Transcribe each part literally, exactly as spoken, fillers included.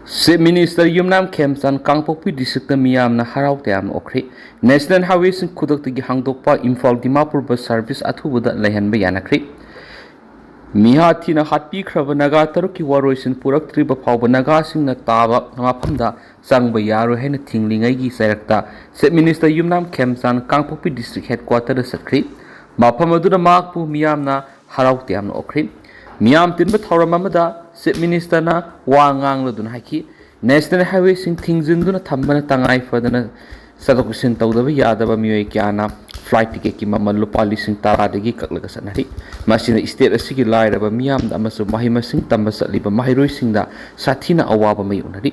Chief Minister ꯌꯨꯝꯅꯥꯝ ꯈꯦꯝꯆꯥꯟ ꯀꯥꯡꯄꯣꯛꯄꯤ district ꯇ ꯃꯤꯌꯥꯝꯅ ꯍꯔꯥꯎ ꯇꯌꯥꯝꯅ ꯑꯣꯛꯈ꯭ꯔꯤ꯫ National Highway ꯁꯤꯡ ꯈꯨꯗꯛꯇꯒꯤ ꯍꯥꯡꯗꯣꯛꯄ, ꯏꯝꯐꯥꯜ ꯗꯤꯃꯥꯄꯨꯔ bus service ꯑꯊꯨꯕꯗ ꯂꯩꯍꯟꯕ ꯌꯥꯅꯈ꯭ꯔꯤ꯫ ꯃꯤꯍꯥ ꯊꯤꯅ ꯍꯥꯠꯄꯤꯈ꯭ꯔꯕ ꯅꯥꯒꯥ ꯇꯔꯨꯛꯀꯤ ꯋꯥꯔꯣꯏꯁꯤꯟ ꯄꯨꯔꯛꯇ꯭ꯔꯤꯕ ꯐꯥꯎꯕ ꯅꯥꯒꯥꯁꯤꯡꯅ ꯇꯥꯕ ꯃꯐꯝꯗ ꯆꯪꯕ ꯌꯥꯔꯣꯏ ꯍꯥꯏꯅ ꯊꯤꯡꯂꯤꯉꯩꯒꯤ ꯆꯩꯔꯛꯇ Chief Minister ꯌꯨꯝꯅꯥꯝ ꯈꯦꯝꯆꯥꯟ ꯀꯥꯡꯄꯣꯛꯄꯤ district headquarter ꯗ ꯆꯠꯈ꯭ꯔꯤ꯫ ꯃꯐꯝ ꯑꯗꯨꯗ ꯃꯍꯥꯛꯄꯨ ꯃꯤꯌꯥꯝꯅ ꯍꯔꯥꯎ ꯇꯌꯥꯝꯅ ꯑꯣꯛꯈ꯭ꯔꯤ꯫ ꯃꯤꯌꯥꯝ ꯇꯤꯟꯕ ꯊꯧꯔꯝ ꯑꯃꯗ Chief Minister ꯅ ꯋꯥ ꯉꯥꯡꯂꯗꯨꯅ ꯍꯥꯏꯈꯤ, National Highway ꯁꯤꯡ ꯊꯤꯡꯖꯤꯟꯗꯨꯅ ꯊꯝꯕꯅ ꯇꯉꯥꯏ ꯐꯗꯅ ꯆꯠꯊꯣꯛ ꯆꯠꯁꯤꯟ ꯇꯧꯗꯕ ꯌꯥꯗꯕ ꯃꯤꯑꯣꯏ ꯀꯌꯥꯅ flight ticket ꯀꯤ ꯃꯃꯜ ꯂꯨꯄꯥ ꯂꯤꯁꯤꯡ ꯇꯔꯥꯗꯒꯤ ꯀꯛꯂꯒ ꯆꯠꯅꯔꯤ꯫ ꯃꯁꯤꯅ state ꯑꯁꯤꯒꯤ ꯂꯥꯏꯔꯕ ꯃꯤꯌꯥꯝꯗ ꯑꯃꯁꯨꯡ ꯃꯍꯩ ꯃꯁꯤꯡ ꯇꯝꯕ ꯆꯠꯂꯤꯕ ꯃꯍꯩꯔꯣꯏꯁꯤꯡꯗ ꯁꯥꯊꯤꯅ ꯑꯋꯥꯕ ꯃꯥꯌꯣꯛꯅꯔꯤ꯫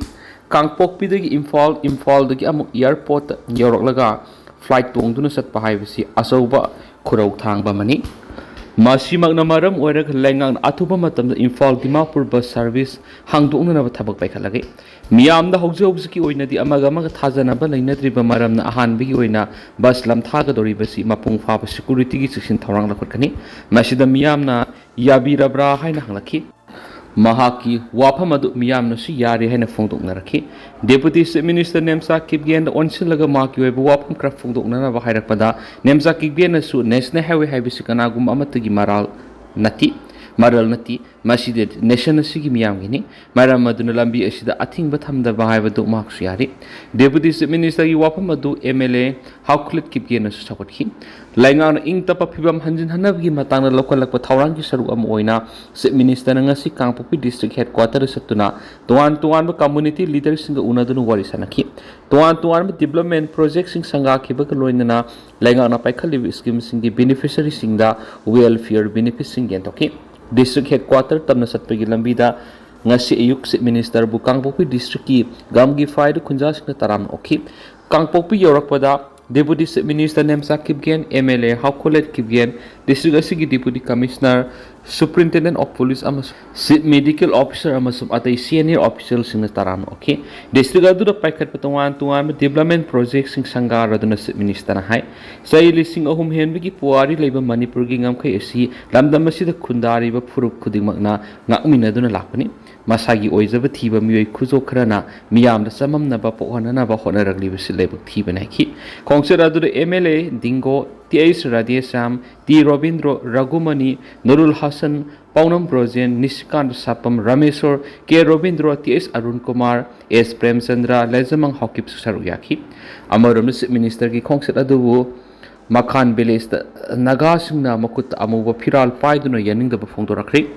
ꯀꯥꯡꯄꯣꯛꯄꯤꯗꯒꯤ ꯏꯝꯐꯥꯜ, ꯏꯝꯐꯥꯜꯗꯒꯤ ꯑꯃꯨꯛ airport ꯇ ꯌꯧꯔꯛꯂꯒ flight ꯇꯣꯡꯗꯨꯅ ꯆꯠꯄ ꯍꯥꯏꯕꯁꯤ ꯑꯆꯧꯕ ꯈꯨꯔꯧ ꯊꯥꯡꯕ ꯑꯃꯅꯤ꯫ ꯃꯁꯤꯃꯛꯅ ꯃꯔꯝ ꯑꯣꯏꯔꯒ ꯂꯩꯉꯥꯛꯅ ꯑꯊꯨꯕ ꯃꯇꯝꯗ ꯏꯝꯐꯥꯜ ꯗꯤꯃꯥꯄꯨꯔ bus service ꯍꯥꯡꯗꯣꯛꯅꯅꯕ ꯊꯕꯛ ꯄꯥꯏꯈꯠꯂꯒꯦ꯫ ꯃꯤꯌꯥꯝꯗ ꯍꯧꯖꯤꯛ ꯍꯧꯖꯤꯛꯀꯤ ꯑꯣꯏꯅꯗꯤ ꯑꯃꯒ ꯑꯃꯒ ꯊꯥꯖꯅꯕ ꯂꯩꯅꯗ꯭ꯔꯤꯕ ꯃꯔꯝꯅ ꯑꯍꯥꯟꯕꯒꯤ ꯑꯣꯏꯅ bus ꯂꯝꯊꯥꯒꯗꯧꯔꯤꯕꯁꯤ ꯃꯄꯨꯡ ꯐꯥꯕ security ꯒꯤ ꯆꯦꯛꯁꯤꯟ ꯊꯧꯔꯥꯡ ꯂꯧꯈꯠꯀꯅꯤ꯫ ꯃꯁꯤꯗ ꯃꯤꯌꯥꯝꯅ ꯌꯥꯕꯤꯔꯕ꯭ꯔꯥ ꯍꯥꯏꯅ ꯍꯪꯂꯛꯈꯤ꯫ ꯃꯍꯥꯛꯀꯤ ꯋꯥꯐꯝ ꯑꯗꯨ ꯃꯤꯌꯥꯝꯅꯁꯨ ꯌꯥꯔꯦ ꯍꯥꯏꯅ ꯐꯣꯡꯗꯣꯛꯅꯔꯛꯈꯤ꯫ Deputy Chief Minister ꯅꯦꯝꯆꯥ ꯀꯤꯞꯒꯦꯟꯗ ꯑꯣꯟꯁꯤꯜꯂꯒ ꯃꯍꯥꯛꯀꯤ ꯑꯣꯏꯕ ꯋꯥꯐꯝ ꯈꯔ ꯐꯣꯡꯗꯣꯛꯅꯅꯕ ꯍꯥꯏꯔꯛꯄꯗ, ꯅꯦꯝꯆꯥ ꯀꯤꯞꯒꯦꯟꯅꯁꯨ National Highway ꯍꯥꯏꯕꯁꯤ ꯀꯅꯥꯒꯨꯝꯕ ꯑꯃꯠꯇꯒꯤ ꯃꯔꯥꯜ ꯅꯠꯇꯤ, ꯃꯔꯜ ꯅꯠꯇꯤ, ꯃꯁꯤꯗꯤ nation ꯑꯁꯤꯒꯤ ꯃꯤꯌꯥꯝꯒꯤꯅꯤ꯫ ꯃꯔꯝ ꯑꯗꯨꯅ ꯂꯝꯕꯤ ꯑꯁꯤꯗ ꯑꯊꯤꯡꯕ ꯊꯝꯗꯕ ꯍꯥꯏꯕꯗꯨ ꯃꯍꯥꯛꯁꯨ ꯌꯥꯔꯤ꯫ Deputy Chief Minister ꯒꯤ ꯋꯥꯐꯝ ꯑꯗꯨ MLA ꯍꯥꯎꯈꯨꯂꯦꯠ ꯀꯤꯞꯒꯦꯟꯅꯁꯨ ꯁꯧꯒꯠꯈꯤ꯫ ꯂꯩꯉꯥꯛꯅ ꯏꯪ ꯇꯞꯄ ꯐꯤꯕꯝ ꯍꯟꯖꯤꯟꯍꯟꯅꯕꯒꯤ ꯃꯇꯥꯡꯗ ꯂꯧꯈꯠꯂꯛꯄ ꯊꯧꯔꯥꯡꯒꯤ ꯁꯔꯨꯛ ꯑꯃ ꯑꯣꯏꯅ Chief Minister ꯅ ꯉꯁꯤ ꯀꯥꯡꯄꯣꯛꯄꯤ district headquarter ꯗ ꯆꯠꯇꯨꯅ ꯇꯣꯉꯥꯟ ꯇꯣꯉꯥꯟꯕ community leader ꯁꯤꯡꯒ ꯎꯅꯗꯨꯅ ꯋꯥꯔꯤ ꯁꯥꯅꯈꯤ꯫ ꯇꯣꯉꯥꯟ ꯇꯣꯉꯥꯟꯕ development project ꯁꯤꯡ ꯁꯪꯒꯥꯈꯤꯕꯒ ꯂꯣꯏꯅꯅ ꯂꯩꯉꯥꯛꯅ ꯄꯥꯏꯈꯠꯂꯤꯕ scheme ꯁꯤꯡꯒꯤ beneficiary ꯁꯤꯡꯗ welfare benefit ꯁꯤꯡ ꯌꯦꯟꯊꯣꯛꯈꯤ꯫ District headquarter ꯇꯝꯅ ꯆꯠꯄꯒꯤ ꯂꯝꯕꯤꯗ ꯉꯁꯤ ꯑꯌꯨꯛ Chief Minister ꯕꯨ ꯀꯥꯡꯄꯣꯛꯄꯤ district ꯀꯤ ꯒꯥꯝꯒꯤꯐꯥꯏꯗ ꯈꯨꯟꯖꯥꯁꯤꯡꯅ ꯇꯔꯥꯝꯅ ꯑꯣꯛꯈꯤ꯫ ꯀꯥꯡꯄꯣꯛꯄꯤ ꯌꯧꯔꯛꯄꯗ Deputy Chief Minister Nemcha Kipgen, MLA ꯍꯥꯎꯈꯨꯂꯦꯠ Kipgen, district ꯑꯁꯤꯒꯤ Deputy Commissioner, Superintendent of Police ꯑꯃꯁꯨꯡ Chief Medical Officer ꯑꯃꯁꯨꯡ ꯑꯇꯩ senior official ꯁꯤꯡꯅ ꯇꯔꯥꯝꯅ ꯑꯣꯛꯈꯤ꯫ District ꯑꯗꯨꯗ ꯄꯥꯏꯈꯠꯄ ꯇꯣꯉꯥꯟ ꯇꯣꯉꯥꯟꯕ development project ꯁꯤꯡ ꯁꯪꯒꯥꯔꯗꯨꯅ Chief Minister ꯅ ꯍꯥꯏ꯫ ꯆꯍꯤ ꯂꯤꯁꯤꯡ ꯑꯍꯨꯝ ꯍꯦꯟꯕꯒꯤ ꯄꯨꯋꯥꯔꯤ ꯂꯩꯕ ꯃꯅꯤꯄꯨꯔꯒꯤ ꯉꯝꯈꯩ ꯑꯁꯤ ꯂꯝꯗꯝ ꯑꯁꯤꯗ ꯈꯨꯟꯗꯥꯔꯤꯕ ꯐꯨꯔꯨꯞ ꯈꯨꯗꯤꯡꯃꯛꯅ ꯉꯥꯛꯃꯤꯟꯅꯗꯨꯅ ꯂꯥꯛꯄꯅꯤ꯫ ꯃꯁꯥꯒꯤ ꯑꯣꯏꯖꯕ ꯊꯤꯕ ꯃꯤꯑꯣꯏ ꯈꯨꯖꯣꯛ ꯈꯔꯅ ꯃꯤꯌꯥꯝꯗ ꯆꯃꯝꯅꯕ ꯄꯣꯛꯍꯟꯅꯅꯕ ꯍꯣꯠꯅꯔꯛꯂꯤꯕꯁꯤ ꯂꯥꯏꯕꯛ ꯊꯤꯕꯅꯤ ꯍꯥꯏꯈꯤ꯫ ꯈꯣꯡꯆꯠ ꯑꯗꯨꯗ M L A Dingo, T H Radheshyam, T Robindro, Raghumani, Nurul Hasan, Paonam Brojen, Nishikant Sapam, Rameshor, K Robindro, T H Arun Kumar, S Premchandra, ꯂꯩꯖꯃꯪ ꯍꯥꯎꯀꯤꯞꯁꯨ ꯁꯔꯨꯛ ꯌꯥꯈꯤ꯫ ꯑꯃꯔꯣꯝꯗ ꯆꯤꯐ ꯃꯤꯅꯤꯁꯇꯔꯒꯤ ꯈꯣꯡꯆꯠ ꯑꯗꯨꯕꯨ ꯃꯈꯥꯟ ꯚꯤꯂꯦꯖꯇ ꯅꯥꯒꯥꯁꯤꯡꯅ ꯃꯈꯨꯠꯇ ꯑꯃꯨꯕ ꯐꯤꯔꯥꯜ ꯄꯥꯏꯗꯨꯅ ꯌꯥꯅꯤꯡꯗꯕ ꯐꯣꯡꯗꯣꯔꯛꯈ꯭ꯔꯦ꯫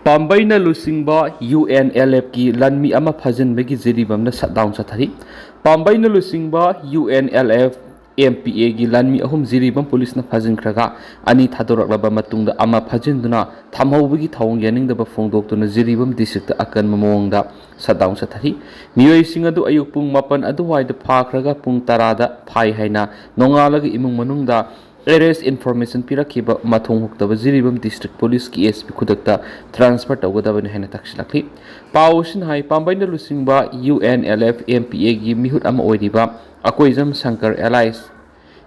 ꯄꯥꯝꯕꯩꯅ ꯂꯨꯆꯤꯡꯕ ꯌꯨ ꯑꯦꯟ ꯑꯦꯜ ꯑꯦꯐꯀꯤ ꯂꯥꯟꯃꯤ ꯑꯃ ꯐꯥꯖꯤꯟꯕꯒꯤ ꯖꯤꯔꯤꯕꯥꯝꯅ ꯁꯠꯗꯥꯎꯟ ꯆꯠꯊꯔꯤ꯫ ꯄꯥꯝꯕꯩꯅ ꯂꯨꯆꯤꯡꯕ U N L F M P ꯑꯦꯒꯤ ꯂꯥꯟꯃꯤ ꯑꯍꯨꯝ ꯖꯤꯔꯤꯕꯥꯝ ꯄꯨꯂꯤꯁꯅ ꯐꯥꯖꯤꯟꯈ꯭ꯔꯒ ꯑꯅꯤ ꯊꯥꯗꯣꯔꯛꯂꯕ ꯃꯇꯨꯡꯗ ꯑꯃ ꯐꯥꯖꯤꯟꯗꯨꯅ ꯊꯝꯍꯧꯕꯒꯤ ꯊꯧꯑꯣꯡ ꯌꯥꯅꯤꯡꯗꯕ ꯐꯣꯡꯗꯣꯛꯇꯨꯅ ꯖꯤꯔꯤꯕꯥꯝ ꯗꯤꯁꯇ꯭ꯔꯤꯛꯇ ꯑꯀꯟꯕ ꯃꯑꯣꯡꯗ ꯁꯠꯗꯥꯎꯟ ꯆꯠꯊꯔꯤ꯫ ꯃꯤꯑꯣꯏꯁꯤꯡ ꯑꯗꯨ ꯑꯌꯨꯛ ꯄꯨꯡ ꯃꯥꯄꯟ ꯑꯗꯨꯋꯥꯏꯗ ꯐꯥꯈ꯭ꯔꯒ ꯄꯨꯡ ꯇꯔꯥꯗ ꯐꯥꯏ ꯍꯥꯏꯅ ꯅꯣꯡꯉꯥꯜꯂꯒ ꯏꯃꯨꯡ ꯃꯅꯨꯡꯗ ꯑꯦꯔꯦꯁ ꯏꯟꯐꯣꯔꯃꯦꯁꯟ ꯄꯤꯔꯛꯈꯤꯕ ꯃꯊꯣꯡ ꯍꯨꯛꯇꯕ ꯖꯤꯔꯤꯕꯥꯝ ꯗꯤꯁꯇ꯭ꯔꯤꯛ ꯄꯨꯂꯤꯁꯀꯤ ꯑꯦꯁ ꯄꯤ ꯈꯨꯗꯛꯇ ꯇ꯭ꯔꯥꯟꯁꯐꯔ ꯇꯧꯒꯗꯕꯅꯤ ꯍꯥꯏꯅ ꯇꯛꯁꯤꯜꯂꯛꯂꯤ꯫ ꯄꯥꯎ ꯑꯁꯤꯅ ꯍꯥꯏ, ꯄꯥꯝꯕꯩꯅ ꯂꯨꯆꯤꯡꯕ U N L F M P ꯑꯦꯒꯤ ꯃꯤꯍꯨꯠ ꯑꯃ ꯑꯣꯏꯔꯤꯕ ꯑꯀꯣꯏꯖꯝ ꯁꯪꯀꯔ ꯑꯦꯂꯥꯏꯁ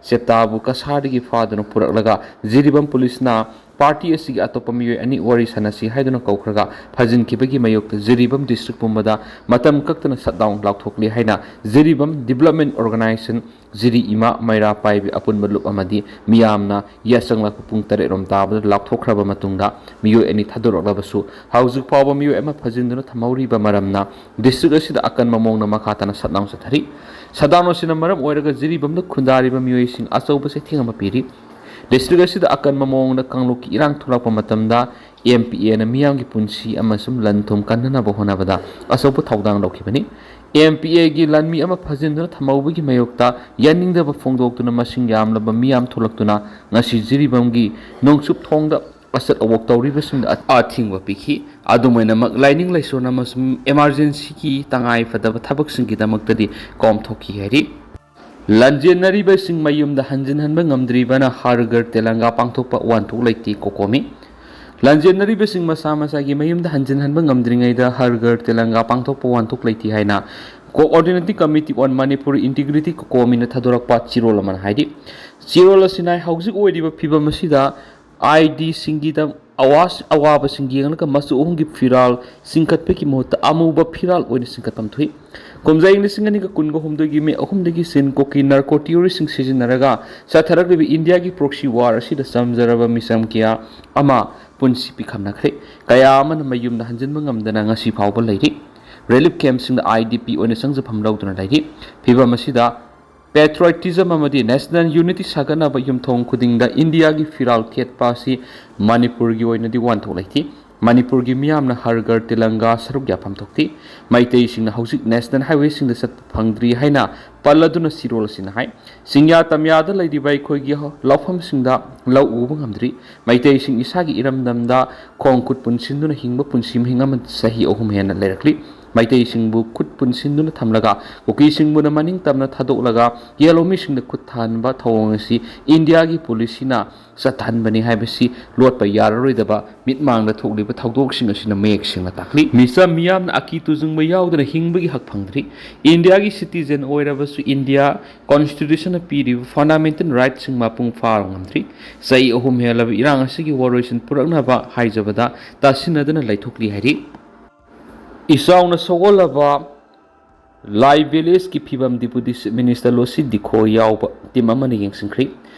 ꯆꯦꯞꯇꯥꯕꯨ ꯀꯁꯥꯔꯗꯒꯤ ꯐꯥꯗꯨꯅ ꯄꯨꯔꯛꯂꯒ ꯖꯤꯔꯤꯕꯥꯝ ꯄꯨꯂꯤꯁꯅ ꯄꯥꯔꯇꯤ ꯑꯁꯤꯒꯤ ꯑꯇꯣꯞꯄ ꯃꯤꯑꯣꯏ ꯑꯅꯤ ꯋꯥꯔꯤ ꯁꯥꯟꯅꯁꯤ ꯍꯥꯏꯗꯨꯅ ꯀꯧꯈ꯭ꯔꯒ ꯐꯥꯖꯤꯟꯈꯤꯕꯒꯤ ꯃꯥꯌꯣꯛꯇ ꯖꯤꯔꯤꯕꯥꯝ ꯗꯤꯁꯇ꯭ꯔꯤꯛ ꯄꯨꯝꯕꯗ ꯃꯇꯝ ꯀꯛꯇꯅ ꯁꯠꯗꯥꯎꯟ ꯂꯥꯎꯊꯣꯛꯂꯤ ꯍꯥꯏꯅ ꯖꯤꯔꯤꯕꯥꯝ ꯗꯤꯕꯂꯞꯃꯦꯟ ꯑꯣꯔꯒꯅꯥꯏꯖꯦꯁꯟ, ꯖꯤꯔꯤ ꯏꯃꯥ ꯃꯩꯔꯥ ꯄꯥꯏꯕꯤ ꯑꯄꯨꯟꯕ ꯂꯨꯞ ꯑꯃꯗꯤ ꯃꯤꯌꯥꯝꯅ ꯌꯥꯆꯪꯂꯛꯄ ꯄꯨꯡ ꯇꯔꯦꯠ ꯔꯣꯝ ꯇꯥꯕꯗ ꯂꯥꯎꯊꯣꯛꯈ꯭ꯔꯕ ꯃꯇꯨꯡꯗ ꯃꯤꯑꯣꯏ ꯑꯅꯤ ꯊꯥꯗꯣꯔꯛꯂꯕꯁꯨ ꯍꯧꯖꯤꯛ ꯐꯥꯎꯕ ꯃꯤꯑꯣꯏ ꯑꯃ ꯐꯥꯖꯤꯟꯗꯨꯅ ꯊꯝꯍꯧꯔꯤꯕ ꯃꯔꯝꯅ ꯗꯤꯁꯇ꯭ꯔꯤꯛ ꯑꯁꯤꯗ ꯑꯀꯟꯕ ꯃꯑꯣꯡꯗ ꯃꯈꯥ ꯇꯥꯅ ꯁꯠꯗꯥꯎꯟ ꯆꯠꯊꯔꯤ꯫ ꯁꯠꯗꯥꯎꯟ ꯑꯁꯤꯅ ꯃꯔꯝ ꯑꯣꯏꯔꯒ ꯖꯤꯔꯤꯕꯥꯝꯗ ꯈꯨꯟꯗꯥꯔꯤꯕ ꯃꯤꯑꯣꯏꯁꯤꯡ ꯑꯆꯧꯕ ꯆꯩꯊꯦꯡ ꯑꯃ ꯄꯤꯔꯤ꯫ ꯗꯤꯁꯇ꯭ꯔꯤꯛ ꯑꯁꯤꯗ ꯑꯀꯟꯕ ꯃꯑꯣꯡꯗ ꯀꯥꯡꯂꯨꯞꯀꯤ ꯏꯔꯥꯡ ꯊꯣꯛꯂꯛꯄ ꯃꯇꯝꯗ ꯑꯦꯝ ꯄꯤ ꯑꯦꯅ ꯃꯤꯌꯥꯝꯒꯤ ꯄꯨꯟꯁꯤ ꯑꯃꯁꯨꯡ ꯂꯟ ꯊꯨꯝ ꯀꯟꯅꯅꯕ ꯍꯣꯠꯅꯕꯗ ꯑꯆꯧꯕ ꯊꯧꯗꯥꯡ ꯂꯧꯈꯤꯕꯅꯤ꯫ ꯑꯦꯝ ꯄꯤ ꯑꯦꯒꯤ ꯂꯥꯟꯃꯤ ꯑꯃ ꯐꯥꯖꯤꯟꯗꯨꯅ ꯊꯝꯍꯧꯕꯒꯤ ꯃꯥꯌꯣꯛꯇ ꯌꯥꯅꯤꯡꯗꯕ ꯐꯣꯡꯗꯣꯛꯇꯨꯅ ꯃꯁꯤꯡ ꯌꯥꯝꯂꯕ ꯃꯤꯌꯥꯝ ꯊꯣꯛꯂꯛꯇꯨꯅ ꯉꯁꯤ ꯖꯤꯔꯤꯕꯥꯝꯒꯤ ꯅꯣꯡꯆꯨꯞ ꯊꯣꯡꯗ ꯑꯆꯠ ꯑꯋꯣꯛ ꯇꯧꯔꯤꯕꯁꯤꯡꯗ ꯑꯊꯤꯡꯕ ꯄꯤꯈꯤ꯫ ꯑꯗꯨꯝ ꯑꯣꯏꯅꯃꯛ, ꯂꯥꯏꯅꯤꯡ ꯂꯥꯏꯁꯣꯟ ꯑꯃꯁꯨꯡ ꯏꯃꯥꯔꯖꯦꯟꯁꯤꯒꯤ ꯇꯉꯥꯏ ꯐꯗꯕ ꯊꯕꯛꯁꯤꯡꯒꯤꯗꯃꯛꯇꯗꯤ ꯀꯣꯝꯊꯣꯛꯈꯤ ꯍꯥꯏꯔꯤ꯫ ꯂꯥꯟꯖꯦꯟꯅꯔꯤꯕꯁꯤꯡ ꯃꯌꯨꯝꯗ ꯍꯟꯖꯤꯟꯍꯟꯕ ꯉꯝꯗ꯭ꯔꯤꯕꯅ ꯍꯔ ꯘꯔ ꯇꯦꯂꯪꯒꯥ ꯄꯥꯡꯊꯣꯛꯄ ꯋꯥꯟꯊꯣꯛ ꯂꯩꯇꯦ ꯀꯣꯀꯣꯃꯤ꯫ ꯂꯥꯟꯖꯦꯟꯅꯔꯤꯕꯁꯤꯡ ꯃꯁꯥ ꯃꯁꯥꯒꯤ ꯃꯌꯨꯝꯗ ꯍꯟꯖꯤꯟꯍꯟꯕ ꯉꯝꯗ꯭ꯔꯤꯉꯩꯗ ꯍꯔ ꯘꯔ ꯇꯦꯂꯪꯒꯥ ꯄꯥꯡꯊꯣꯛꯄ ꯋꯥꯟꯊꯣꯛ ꯂꯩꯇꯦ ꯍꯥꯏꯅ Coordinating Committee on Manipur Integrity ꯀꯣꯀꯣꯃꯤꯅ ꯊꯥꯗꯣꯔꯛꯄ ꯆꯦꯔꯣꯜ ꯑꯃꯅ ꯍꯥꯏꯔꯤ꯫ ꯆꯦꯔꯣꯜ ꯑꯁꯤꯅ ꯍꯧꯖꯤꯛ ꯑꯣꯏꯔꯤꯕ ꯐꯤꯕꯝ ꯑꯁꯤꯗ ꯑꯥꯏ ꯗꯤꯁꯤꯡꯒꯤꯗ ꯑꯋꯥ-, ꯑꯋꯥꯕꯁꯤꯡ ꯌꯦꯡꯂꯒ ꯃꯆꯨ ꯑꯍꯨꯝꯒꯤ ꯐꯤꯔꯥꯜ ꯆꯤꯡꯈꯠꯄꯒꯤ ꯃꯍꯨꯠꯇ ꯑꯃꯨꯕ ꯐꯤꯔꯥꯜ ꯑꯣꯏꯅ ꯆꯤꯡꯈꯠꯐꯝ ꯊꯣꯛꯏ꯫ ꯀꯨꯝꯖꯥ ꯏꯪ ꯂꯤꯁꯤꯡ ꯑꯅꯤꯒ ꯀꯨꯟꯒ ꯍꯨꯝꯗꯣꯏꯒꯤ ꯃꯦ ꯑꯍꯨꯝꯗꯒꯤ ꯆꯤꯟ ꯀꯣꯀꯤ ꯅꯥꯔꯀꯣ ꯇꯤꯑꯣꯔꯤꯁꯤꯡ ꯁꯤꯖꯤꯟꯅꯔꯒ ꯆꯠꯊꯔꯛꯂꯤꯕ ꯏꯟꯗꯤꯌꯥꯒꯤ ꯄ꯭ꯔꯣꯛꯁꯤ ꯋꯥꯔ ꯑꯁꯤꯗ ꯆꯝꯖꯔꯕ ꯃꯤꯆꯝ ꯀꯌꯥ ꯑꯃ ꯄꯨꯟꯁꯤ ꯄꯤꯈꯝꯅꯈ꯭ꯔꯦ꯫ ꯀꯌꯥ ꯑꯃꯅ ꯃꯌꯨꯝꯗ ꯍꯟꯖꯤꯟꯕ ꯉꯝꯗꯅ ꯉꯁꯤ ꯐꯥꯎꯕ ꯂꯩꯔꯤ꯫ ꯔꯤꯂꯤꯐ ꯀꯦꯝꯞꯁꯤꯡꯗ ꯑꯥꯏ ꯗꯤ ꯄꯤ ꯑꯣꯏꯅ ꯆꯪꯖꯐꯝ ꯂꯧꯗꯨꯅ ꯂꯩꯔꯤ꯫ ꯐꯤꯕꯝ ꯑꯁꯤꯗ ꯄꯦꯇ꯭ꯔꯣꯏꯇꯤꯖꯝ ꯑꯃꯗꯤ ꯅꯦꯁꯅꯦꯜ ꯌꯨꯅꯤꯇꯤ ꯁꯥꯒꯠꯅꯕ ꯌꯨꯝꯊꯣꯡ ꯈꯨꯗꯤꯡꯗ ꯏꯟꯗꯤꯌꯥꯒꯤ ꯐꯤꯔꯥꯜ ꯊꯦꯠꯄ ꯑꯁꯤ ꯃꯅꯤꯄꯨꯔꯒꯤ ꯑꯣꯏꯅꯗꯤ ꯋꯥꯟꯊꯣꯛ ꯂꯩꯇꯦ꯫ ꯃꯅꯤꯄꯨꯔꯒꯤ ꯃꯤꯌꯥꯝꯅ ꯍꯔ ꯘꯔ ꯇꯤꯂꯪꯒꯥ ꯁꯔꯨꯛ ꯌꯥꯐꯝ ꯊꯣꯛꯇꯦ꯫ ꯃꯩꯇꯩꯁꯤꯡꯅ ꯍꯧꯖꯤꯛ ꯅꯦꯁꯅꯦꯜ ꯍꯥꯏꯋꯦꯁꯤꯡꯗ ꯆꯠꯄ ꯐꯪꯗ꯭ꯔꯤ ꯍꯥꯏꯅ ꯄꯜꯂꯗꯨꯅ ꯆꯤꯔꯣꯜ ꯑꯁꯤꯅ ꯍꯥꯏ꯫ ꯆꯤꯡꯌꯥ ꯇꯝꯌꯥꯗ ꯂꯩꯔꯤꯕ ꯑꯩꯈꯣꯏꯒꯤ ꯂꯧꯐꯝꯁꯤꯡꯗ ꯂꯧ ꯎꯕ ꯉꯝꯗ꯭ꯔꯤ꯫ ꯃꯩꯇꯩꯁꯤꯡ ꯏꯁꯥꯒꯤ ꯏꯔꯝꯗꯝꯗ ꯈꯣꯡ ꯈꯨꯠ ꯄꯨꯟꯁꯤꯟꯗꯨꯅ ꯍꯤꯡꯕ ꯄꯨꯟꯁꯤ ꯃꯍꯤꯡ ꯑꯃ ꯆꯍꯤ ꯑꯍꯨꯝ ꯍꯦꯟꯅ ꯂꯩꯔꯛꯂꯤ꯫ ꯃꯩꯇꯩꯁꯤꯡꯕꯨ ꯈꯨꯠ ꯄꯨꯟꯁꯤꯟꯗꯨꯅ ꯊꯝꯂꯒ ꯀꯨꯀꯤꯁꯤꯡꯕꯨꯅ ꯃꯅꯤꯡ ꯇꯝꯅ ꯊꯥꯗꯣꯛꯂꯒ ꯌꯦꯜꯍꯧꯃꯤꯁꯤꯡꯗ ꯈꯨꯠ ꯊꯥꯍꯟꯕ ꯊꯧꯑꯣꯡ ꯑꯁꯤ ꯏꯟꯗꯤꯌꯥꯒꯤ ꯄꯨꯂꯤꯁꯁꯤꯅ ꯆꯠꯊꯍꯟꯕꯅꯤ ꯍꯥꯏꯕꯁꯤ ꯂꯣꯠꯄ ꯌꯥꯔꯔꯣꯏꯗꯕ ꯃꯤꯠꯃꯥꯡꯗ ꯊꯣꯛꯂꯤꯕ ꯊꯧꯗꯣꯛꯁꯤꯡ ꯑꯁꯤꯅ ꯃꯌꯦꯛ ꯁꯦꯡꯅ ꯇꯥꯛꯂꯤ꯫ ꯃꯤꯆꯝ ꯃꯤꯌꯥꯝꯅ ꯑꯀꯤ ꯇꯨꯖꯨꯡꯕ ꯌꯥꯎꯗꯅ ꯍꯤꯡꯕꯒꯤ ꯍꯛ ꯐꯪꯗ꯭ꯔꯤ꯫ ꯏꯟꯗꯤꯌꯥꯒꯤ ꯁꯤꯇꯤꯖꯦꯟ ꯑꯣꯏꯔꯕꯁꯨ ꯏꯟꯗꯤꯌꯥ ꯀꯣꯟꯁꯇꯤꯇ꯭ꯌꯨꯁꯟꯅ ꯄꯤꯔꯤꯕ ꯐꯟꯗꯥꯃꯦꯟꯇꯦꯜ ꯔꯥꯏꯠꯁꯤꯡ ꯃꯄꯨꯡ ꯐꯥꯕ ꯉꯝꯗ꯭ꯔꯤ꯫ ꯆꯍꯤ ꯑꯍꯨꯝ ꯍꯦꯜꯂꯕ ꯏꯔꯥꯡ ꯑꯁꯤꯒꯤ ꯋꯥꯔꯣꯏꯁꯤꯟ ꯄꯨꯔꯛꯅꯕ ꯍꯥꯏꯖꯕꯗ ꯇꯥꯁꯤꯟꯅꯗꯅ ꯂꯩꯊꯣꯛꯂꯤ ꯍꯥꯏꯔꯤ꯫ ꯏꯆꯥꯎꯅ ꯁꯣꯛꯍꯜꯂꯕ ꯂꯥꯏ ꯚꯤꯂꯦꯖꯀꯤ ꯐꯤꯕꯝ deputy chief minister Losii Dikho ꯌꯥꯎꯕ ꯇꯤꯝ ꯑꯃꯅ ꯌꯦꯡꯁꯤꯟꯈ꯭ꯔꯤ꯫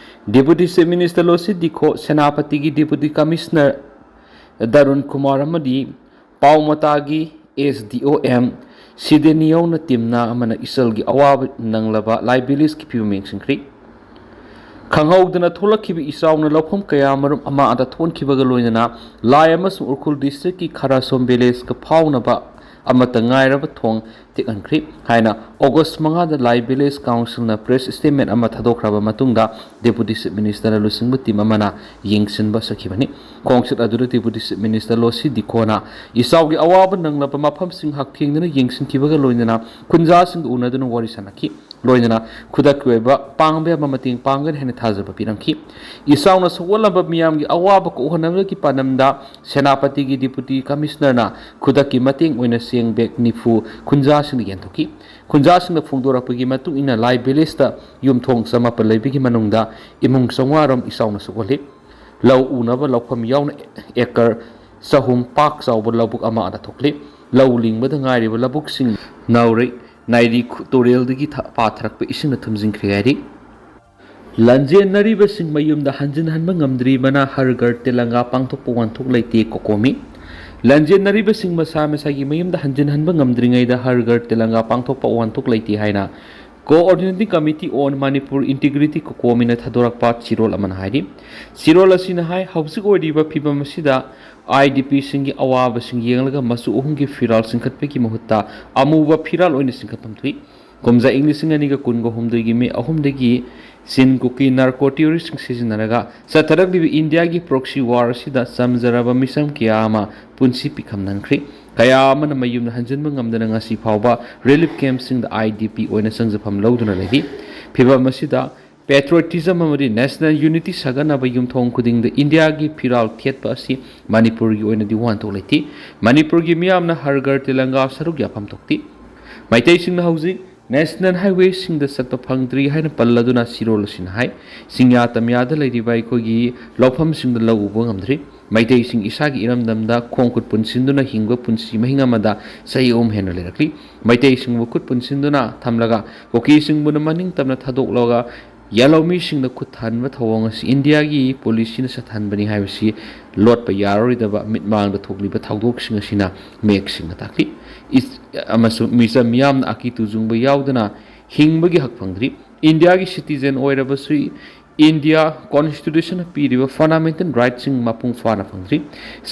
Deputy chief minister Losii Dikho ꯁꯦꯅꯥꯄꯇꯤꯒꯤ ꯗꯤꯄꯨꯇꯤ ꯀꯃꯤꯁꯅꯔ ꯗꯔꯨꯟ ꯀꯨꯃꯥꯔ ꯑꯃꯗꯤ ꯄꯥꯎꯃꯇꯥꯒꯤ ꯑꯦꯁ ꯗꯤ ꯑꯣ ꯑꯦꯝ ꯁꯤꯗꯦꯅꯤꯌꯧꯅ ꯇꯤꯝꯅ ꯑꯃꯅ ꯏꯆꯜꯒꯤ ꯑꯋꯥꯕ ꯅꯪꯂꯕ ꯂꯥꯏ ꯚꯤꯂꯦꯖꯀꯤ ꯐꯤꯕꯝ ꯌꯦꯡꯁꯤꯟꯈ꯭ꯔꯤ꯫ ꯈꯪꯍꯧꯗꯅ ꯊꯣꯛꯂꯛꯈꯤꯕ ꯏꯆꯥꯎꯅ ꯂꯧꯐꯝ ꯀꯌꯥ ꯃꯔꯨꯝ ꯑꯃꯥꯡꯗ ꯊꯣꯛꯍꯟꯈꯤꯕꯒ ꯂꯣꯏꯅꯅ ꯂꯥꯏ ꯑꯃꯁꯨꯡ ꯎꯈ꯭ꯔꯨꯜ ꯗꯤꯁꯇ꯭ꯔꯤꯛꯀꯤ ꯈꯔꯥꯁꯣꯝ ꯚꯤꯂꯦꯖꯀ ꯐꯥꯎꯅꯕ ꯑꯃꯠꯇ ꯉꯥꯏꯔꯕ ꯊꯣꯡ ꯇꯦꯛꯍꯟꯈ꯭ꯔꯤ ꯍꯥꯏꯅ ꯑꯣꯒꯁ ꯃꯉꯥꯗ ꯂꯥꯏ ꯚꯤꯂꯦꯖ ꯀꯥꯎꯟꯁꯤꯜꯅ ꯄ꯭ꯔꯦꯁ ꯁ꯭ꯇꯦꯠꯃꯦꯟ ꯑꯃ ꯊꯥꯗꯣꯛꯈ꯭ꯔꯕ ꯃꯇꯨꯡꯗ ꯗꯦꯄꯨꯇꯤ ꯆꯤꯐ ꯃꯤꯅꯤꯁꯇꯔꯅ ꯂꯨꯆꯤꯡꯕ ꯇꯤꯝ ꯑꯃꯅ ꯌꯦꯡꯁꯤꯟꯕ ꯆꯠꯈꯤꯕꯅꯤ꯫ ꯈꯣꯡꯆꯠ ꯑꯗꯨꯗ ꯗꯦꯄꯨꯇꯤ ꯆꯤꯐ ꯃꯤꯅꯤꯁꯇꯔ ꯂꯣꯁꯤ ꯗꯤꯈꯣꯅ ꯏꯆꯥꯎꯒꯤ ꯑꯋꯥꯕ ꯅꯪꯂꯕ ꯃꯐꯝꯁꯤꯡ ꯍꯛꯊꯦꯡꯅꯅ ꯌꯦꯡꯁꯤꯟꯈꯤꯕꯒ ꯂꯣꯏꯅꯅ ꯈꯨꯟꯖꯥꯁꯤꯡꯒ ꯎꯅꯗꯨꯅ ꯋꯥꯔꯤ ꯁꯥꯟꯅꯈꯤ꯫ ꯂꯣꯏꯅꯅ ꯈꯨꯗꯛꯀꯤ ꯑꯣꯏꯕ ꯄꯥꯡꯕ ꯌꯥꯕ ꯃꯇꯦꯡ ꯄꯥꯡꯒꯅꯤ ꯍꯥꯏꯅ ꯊꯥꯖꯕ ꯄꯤꯔꯝꯈꯤ꯫ ꯏꯆꯥꯎꯅ ꯁꯣꯛꯍꯜꯂꯕ ꯃꯤꯌꯥꯝꯒꯤ ꯑꯋꯥꯕ ꯀꯣꯛꯍꯟꯅꯕꯒꯤ ꯄꯥꯟꯗꯝꯗ ꯁꯦꯅꯥꯄꯇꯤꯒꯤ ꯗꯤꯄꯨꯇꯤ ꯀꯃꯤꯁꯅꯔꯅ ꯈꯨꯗꯛꯀꯤ ꯃꯇꯦꯡ ꯑꯣꯏꯅ ꯆꯦꯡ ꯕꯦꯒ ꯅꯤꯐꯨ ꯈꯨꯟꯖꯥꯁꯤꯡꯗ ꯌꯦꯟꯊꯣꯛꯈꯤ꯫ ꯈꯨꯟꯖꯥꯁꯤꯡꯅ ꯐꯣꯡꯗꯣꯔꯛꯄꯒꯤ ꯃꯇꯨꯡ ꯏꯟꯅ ꯂꯥꯏ ꯚꯤꯂꯦꯖꯇ ꯌꯨꯝꯊꯣꯡ ꯆꯃꯥꯄꯜ ꯂꯩꯕꯒꯤ ꯃꯅꯨꯡꯗ ꯏꯃꯨꯡ ꯆꯥꯝꯃꯉꯥ ꯔꯣꯝ ꯏꯆꯥꯎꯅ ꯁꯣꯛꯍꯜꯂꯤ꯫ ꯂꯧ ꯎꯅꯕ ꯂꯧꯐꯝ ꯌꯥꯎꯅ ꯑꯦꯀꯔ ꯆꯍꯨꯝ ꯄꯥꯛ ꯆꯥꯎꯕ ꯂꯧꯕꯨꯛ ꯑꯃ ꯑꯗ ꯊꯣꯛꯂꯤ꯫ ꯂꯧ ꯂꯤꯡꯕꯗ ꯉꯥꯏꯔꯤꯕ ꯂꯧꯕꯨꯛꯁꯤꯡ ꯅꯥꯎꯔꯩ ꯅꯥꯏꯔꯤ ꯈꯨ-, ꯇꯨꯔꯦꯜꯗꯒꯤ ꯊ-, ꯄꯥꯊꯔꯛꯄ ꯏꯁꯤꯡꯅ ꯊꯨꯝꯖꯤꯟꯈ꯭ꯔꯦ ꯍꯥꯏꯔꯤ꯫ ꯂꯥꯟꯖꯦꯟꯅꯔꯤꯕꯁꯤꯡ ꯃꯌꯨꯝꯗ ꯍꯟꯖꯤꯟꯍꯟꯕ ꯉꯝꯗ꯭ꯔꯤꯕꯅ ꯍꯔ ꯘꯔ ꯇꯤꯔꯪꯒꯥ ꯄꯥꯡꯊꯣꯛꯄ ꯋꯥꯟꯊꯣꯛ ꯂꯩꯇꯦ ꯀꯣꯀꯣꯃꯤ꯫ ꯂꯥꯟꯖꯦꯟꯅꯔꯤꯕꯁꯤꯡ ꯃꯁꯥ ꯃꯁꯥꯒꯤ ꯃꯌꯨꯝꯗ ꯍꯟꯖꯤꯟꯍꯟꯕ ꯉꯝꯗ꯭ꯔꯤꯉꯩꯗ ꯍꯔ ꯘꯔ ꯇꯤꯔꯪꯒꯥ ꯄꯥꯡꯊꯣꯛꯄ ꯋꯥꯟꯊꯣꯛ ꯂꯩꯇꯦ ꯍꯥꯏꯅ Coordinating Committee on Manipur Integrity ꯀꯣꯀꯣꯃꯤꯅ ꯊꯥꯗꯣꯔꯛꯄ ꯆꯦꯔꯣꯜ ꯑꯃꯅ ꯍꯥꯏꯔꯤ꯫ ꯆꯦꯔꯣꯜ ꯑꯁꯤꯅ ꯍꯥꯏ, ꯍꯧꯖꯤꯛ ꯑꯣꯏꯔꯤꯕ ꯐꯤꯕꯝ ꯑꯁꯤꯗ ꯑꯥꯏ ꯗꯤ ꯄꯤꯁꯤꯡꯒꯤ ꯑꯋꯥꯕꯁꯤꯡ ꯌꯦꯡꯂꯒ ꯃꯆꯨ ꯑꯍꯨꯝꯒꯤ ꯐꯤꯔꯥꯜ ꯆꯤꯡꯈꯠꯄꯒꯤ ꯃꯍꯨꯠꯇ ꯑꯃꯨꯕ ꯐꯤꯔꯥꯜ ꯑꯣꯏꯅ ꯆꯤꯡꯈꯠꯐꯝ ꯊꯣꯛꯏ꯫ ꯀꯨꯝꯖꯥ ꯏꯪ ꯂꯤꯁꯤꯡ ꯑꯅꯤꯒ ꯀꯨꯟꯒ ꯍꯨꯝꯗꯣꯏꯒꯤ ꯃꯦ ꯑꯍꯨꯝꯗꯒꯤ ꯆꯤꯟ ꯀꯨꯀꯤ ꯅꯥꯔꯀꯣ ꯇꯦꯔꯣꯔꯤꯁꯁꯤꯡ ꯁꯤꯖꯤꯟꯅꯔꯒ ꯆꯠꯊꯔꯛꯂꯤꯕ ꯏꯟꯗꯤꯌꯥꯒꯤ ꯄ꯭ꯔꯣꯛꯁꯤ ꯋꯥꯔ ꯑꯁꯤꯗ ꯆꯝꯖꯔꯕ ꯃꯤꯆꯝ ꯀꯌꯥ ꯑꯃ ꯄꯨꯟꯁꯤ ꯄꯤꯈꯝꯅꯍꯟꯈ꯭ꯔꯤ꯫ ꯀꯌꯥ ꯑꯃꯅ ꯃꯌꯨꯝꯗ ꯍꯟꯖꯤꯟꯕ ꯉꯝꯗꯅ ꯉꯁꯤ ꯐꯥꯎꯕ ꯔꯤꯂꯤꯐ ꯀꯦꯝꯞꯁꯤꯡꯗ ꯑꯥꯏ ꯗꯤ ꯄꯤ ꯑꯣꯏꯅ ꯆꯪꯖꯐꯝ ꯂꯧꯗꯨꯅ ꯂꯩꯔꯤ꯫ ꯐꯤꯕꯝ ꯑꯁꯤꯗ ꯄꯦꯇ꯭ꯔꯣꯇꯤꯖꯝ ꯑꯃꯗꯤ ꯅꯦꯁꯅꯦꯜ ꯌꯨꯅꯤꯇꯤ ꯁꯥꯒꯠꯅꯕ ꯌꯨꯝꯊꯣꯡ ꯈꯨꯗꯤꯡꯗ ꯏꯟꯗꯤꯌꯥꯒꯤ ꯐꯤꯔꯥꯜ ꯊꯦꯠꯄ ꯑꯁꯤ ꯃꯅꯤꯄꯨꯔꯒꯤ ꯑꯣꯏꯅꯗꯤ ꯋꯥꯍꯟꯊꯣꯛ ꯂꯩꯇꯦ꯫ ꯃꯅꯤꯄꯨꯔꯒꯤ ꯃꯤꯌꯥꯝꯅ ꯍꯔ ꯘꯔ ꯇꯤꯔꯪꯒꯥ ꯁꯔꯨꯛ ꯌꯥꯐꯝ ꯊꯣꯛꯇꯦ꯫ ꯃꯩꯇꯩꯁꯤꯡꯅ ꯍꯧꯖꯤꯛ ꯅꯦꯁꯅꯦꯜ ꯍꯥꯏꯋꯦꯁꯤꯡꯗ ꯆꯠꯄ ꯐꯪꯗ꯭ꯔꯤ ꯍꯥꯏꯅ ꯄꯜꯂꯗꯨꯅ ꯆꯦꯔꯣꯜ ꯑꯁꯤꯅ ꯍꯥꯏ, ꯆꯤꯡꯌꯥ ꯇꯝꯌꯥꯗ ꯂꯩꯔꯤꯕ ꯑꯩꯈꯣꯏꯒꯤ ꯂꯧꯐꯝꯁꯤꯡꯗ ꯂꯧ ꯎꯕ ꯉꯝꯗ꯭ꯔꯤ꯫ ꯃꯩꯇꯩꯁꯤꯡ ꯏꯁꯥꯒꯤ ꯏꯔꯝꯗꯝꯗ ꯈꯣꯡ ꯈꯨꯠ ꯄꯨꯟꯁꯤꯟꯗꯨꯅ ꯍꯤꯡꯕ ꯄꯨꯟꯁꯤ ꯃꯍꯤꯡ ꯑꯃꯗ ꯆꯍꯤ ꯑꯍꯨꯝ ꯍꯦꯟꯅ ꯂꯩꯔꯛꯂꯤ꯫ ꯃꯩꯇꯩꯁꯤꯡꯕꯨ ꯈꯨꯠ ꯄꯨꯟꯁꯤꯟꯗꯨꯅ ꯊꯝꯂꯒ ꯀꯨꯀꯤꯁꯤꯡꯕꯨꯅ ꯃꯅꯤꯡ ꯇꯝꯅ ꯊꯥꯗꯣꯛꯂꯒ ꯌꯥꯂꯧꯃꯤꯁꯤꯡꯗ ꯈꯨꯠ ꯊꯥꯍꯟꯕ ꯊꯧꯑꯣꯡ ꯑꯁꯤ ꯏꯟꯗꯤꯌꯥꯒꯤ ꯄꯣꯂꯤꯁꯤꯅ ꯆꯠꯊꯍꯟꯕꯅꯤ ꯍꯥꯏꯕꯁꯤ ꯂꯣꯠꯄ ꯌꯥꯔꯔꯣꯏꯗꯕ ꯃꯤꯠꯃꯥꯡꯗ ꯊꯣꯛꯂꯤꯕ ꯊꯧꯗꯣꯛꯁꯤꯡ ꯑꯁꯤꯅ ꯃꯌꯦꯛ ꯁꯦꯡꯅ ꯇꯥꯛꯂꯤ꯫ ꯏꯁ-, ꯑꯃꯁꯨꯡ ꯃꯤꯆꯝ ꯃꯤꯌꯥꯝꯅ ꯑꯀꯤ ꯇꯨꯖꯨꯡꯕ ꯌꯥꯎꯗꯅ ꯍꯤꯡꯕꯒꯤ ꯍꯛ ꯐꯪꯗ꯭ꯔꯤ꯫ ꯏꯟꯗꯤꯌꯥꯒꯤ ꯁꯤꯇꯤꯖꯦꯟ ꯑꯣꯏꯔꯕꯁꯨ ꯏꯟꯗꯤꯌꯥ ꯀꯣꯟꯁꯇꯤꯇ꯭ꯌꯨꯁꯟꯅ ꯄꯤꯔꯤꯕ ꯐꯟꯗꯥꯃꯦꯟꯇꯦꯜ ꯔꯥꯏꯠꯁꯤꯡ ꯃꯄꯨꯡ ꯐꯥꯅ ꯐꯪꯗ꯭ꯔꯤ꯫